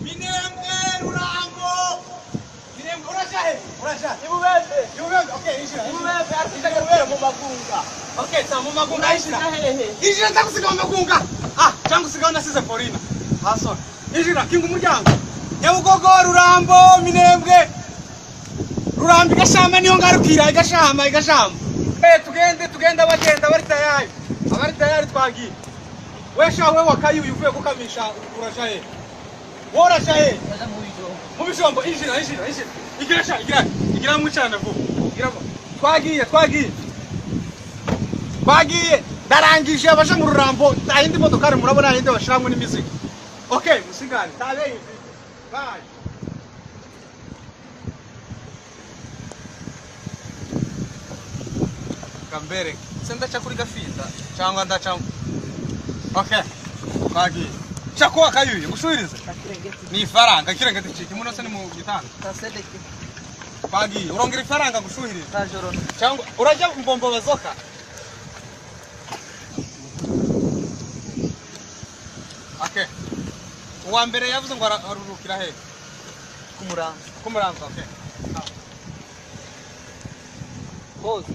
Minembwe Rurambo. Minembwe uraja he? Uraja. Ibubembe. Ibubembe. Okay, injira. Ibubembe ariko mu magunga. Okay, sa mu magunga injira. Injira ndagusiga mu magunga. Ah, cyangwa usigaho nasize Paulina. Haso. Injira kinga umuryango. Nyabugogo Rurambo Minembwe. Rurambo igashama niyo ngarukira igashama igashama. Eh, tugende tugende abagenda bari tayari. Abari tayari twagiye. We sha we wakayuyu uvuye gukamisha uraja he? Woraja he? Mu bijombo injira injira injira. Igira sha igira. Igira mwicana vuba. Igira vuba. Twagiye twagiye. Twagiye ndarangije abaje mu Rurambo nta yindi modokari murabona yindi bashiramwe n'imizigo. Okay, musigare. Tabe. Bye. Kambere. Se ndaca kuri gafinda cyangwa ndaca. Okay. Twagiye. Chako akayuye ngushuririze. Ni ifaranga kirengeti ciki muno se ni mu gitanda. Twagiye urongera ifaranga gushuhiriza. Cyangwa urajya mbombo bazoka. Okay. Uwa mbere yavuze ngo arurukira he? Kumuranza. Kumuranza, okay. Pose.